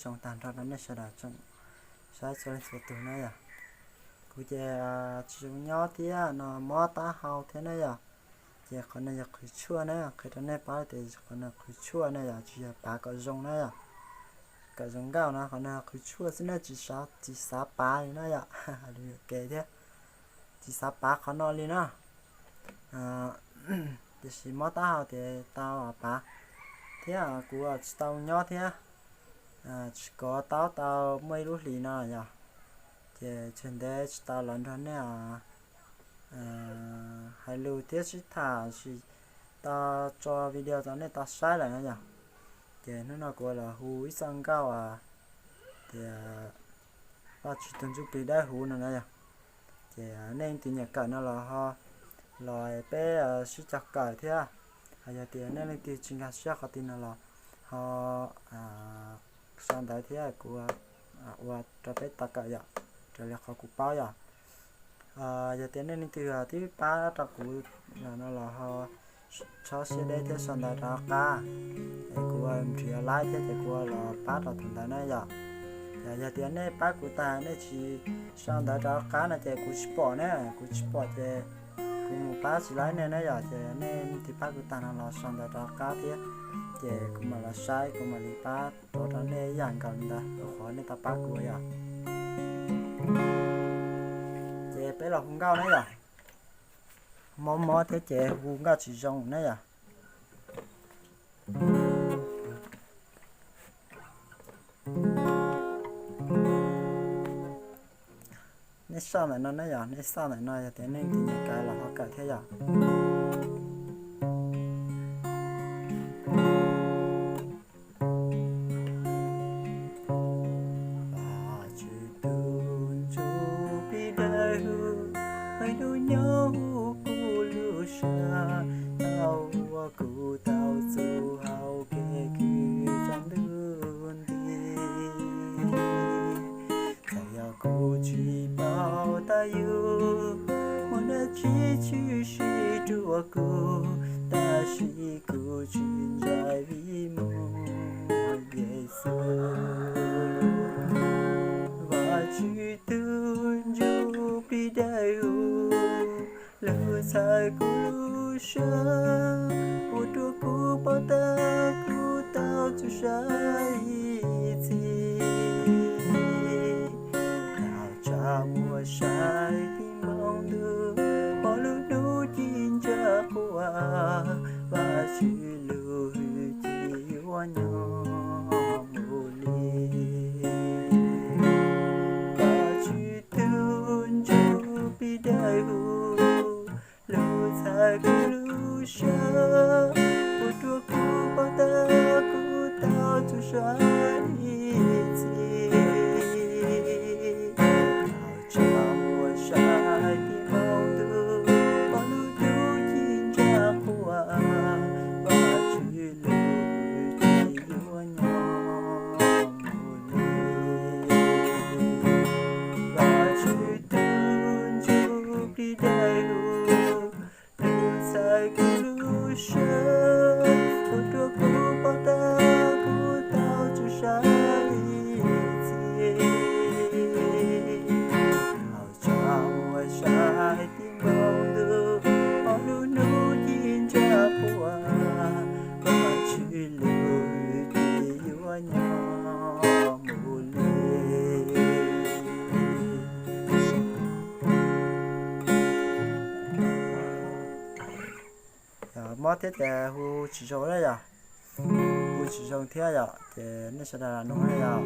Zoo tag nrho rau nej sawv daws tsoom saib txhua leej txhua tus na yom. Kuv ces tsis zoo nyob thiab no mob taub hau thiab na yom. Ces qhov no yog qhwv tshuaj na, qhia rau nej paub tias qhov no qhwv tshuaj na yom, tsis yog pav kom zoo na yom. Kom zoo nkauj no qhov no qhwv tshuaj xwb na, tsis xav pav li na yom. Hais lus yuam kev thiab, tsis xav pav qhov no li na. Tiam sis mob taub hau ces tau pav, thiab kuv tsis tau nyob thiab, tsis kov taub tau muaj ib lub hlis no yom. Ces tseg ntev tsis tau los nrog nej hais lus thiab sib tham, tsis tau tso video rau nej tau saib lawm na yom. Ces hnub no kuv los hu ib txoj nkauj tias Vajtswv tus ntsuj plig dawb huv no na yom. Ces nej leej twg nyiam kawm no los ho los peb sib cog kawm thiab. Hos yog tias nej leej twg tsis nkag siab qhov twg no los ho sau ntawv thiab kuv ua rau peb tau kawm yom, raws li qhov kuv paub yom. Yog tias nej leej twg twb pab rau kuv no los ho txhob siab deb thiab sau ntawv rov qab, es kuv nrhiav laib thiab ces kuv los pab rau tus ntawd na yom. Yog tias nej pab kuv tag nej tsis sau ntawv rov qab no ces kuv tsis pom na, kuv tsis pom ces kuv mus pab tsis laib nej na yom. Ces nej leej twg pab kuv tag no los sau ntawv rov qab thiab, ces kuv mam los saib kuv mam li pab rau rau nej ib yam nkaus li ntawd rau qhov nej tau pab kuv yom. Ces peb los hu nkauj na yom. Mob mob thiab ces hu nkauj tsis zoo na yom. Nej sau ntawm no na yom, nej sau ntawm no yog tias nej leej twg nyiam kawm los ho kawm thiab yom. Vajtswv tus ntsuj plig dawb huv, hais lus nyob huv kuv lub siab, tau ua kuv tau txuj hau kev kwv tsav ntuj nti. Txawm yog kuv tsis paub tab yug, muaj dab tsi tshwm sim rau kuv, tab sis kuv tsis ntshai vim muaj Yexus. Vajtswv tus ntsuj plig dawb huv, lub txhawb kuv lub siab, ua rau kuv pom tau kuv tau txhawj ib txhis. Tau tsa muag saib tim npoo ntuj, pom lub hnub ci ntsa quaj, Vajtswv lub hwj chim yuav nyob mus li. Vajtswv tus ntsuj plig dawb huv, lub txhawb kuv lub siab, ua rau kuv pom tau kuv tau txhawj ib txhis. Tau tsa muag saib tim npoo ntuj, pom lub hnub ci ntsa quaj, Vajtswv lub hwj chim yuav nyob mus li. Vajtswv tus ntsuj plig dawb huv, lub txhawb kuv lub siab, ua rau kuv pom tau kuv tau txhawj ib txhis. Tau tsa muag saib tim npoo ntuj, pom lub hnub ci ntsa quaj, Vajtswv lub hwj chim yuav nyob mus li. Mob thiab ces hu tsis zoo na yom, hu tsis zoo thiab yom, ces nej sawv daws los nug na yom.